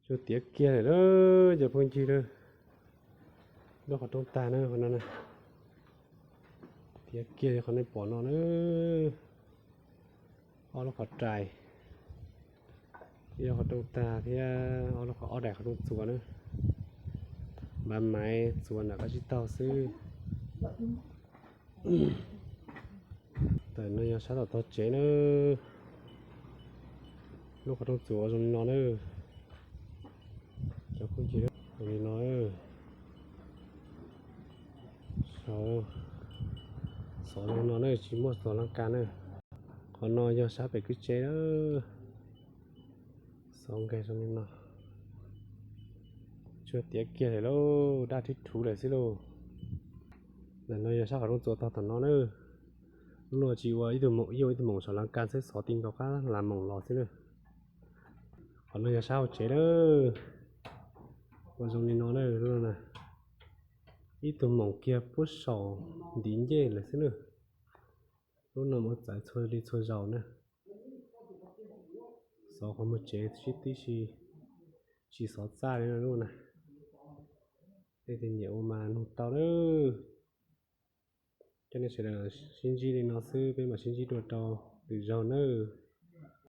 Tsuas tiav kiag lawm lauj cov phooj ywg lauj. Lub qhov rooj tag na, qhov no na. Tiav kiag li qhov nej pom no na. Ob lub qhov rais, ib lub qhov rooj tag thiab ob lub qhov, ob daim qhov rooj txuas na. Npav maiv txuas nram qab tsib taug xwb. Tam no yog sab tom tog tsev na. Lub qhov rooj txuas ua zoo li no na. Cov phooj ywg, zoo li no. Xov zoo no na, tsis muaj xov laj ka na. Qhov no yog sab pem kwj tsev na. Xov nkaig zoo li no. Tsuas tiav kiag lawm lauj, daj thib thuv lawm xwb lauj. Ntawm no yog sab qhov rooj txuas tog tom no na. Lub no tsis ua, ib tug moom, ib ua ib tug moom saum laj ka xwb, xov ti nkaus qab las moom los xwb na. Qhov no yog sab hauv tsev na. Ua zoo li no na, lub no na. Ib tug moom kiag puag saum ntiv ncej lawm xwb na. Lub no mus txais txhua li txhua zaus na. Xov qhov muag tsev sib tib si, tsis xov txaj li lub na. Leej twg nyiam ua mas nug tau lawm. Coj nej sawv daws sib ntsib li no xwb, peb mam sib ntsib dua rau lwm zaug nawb.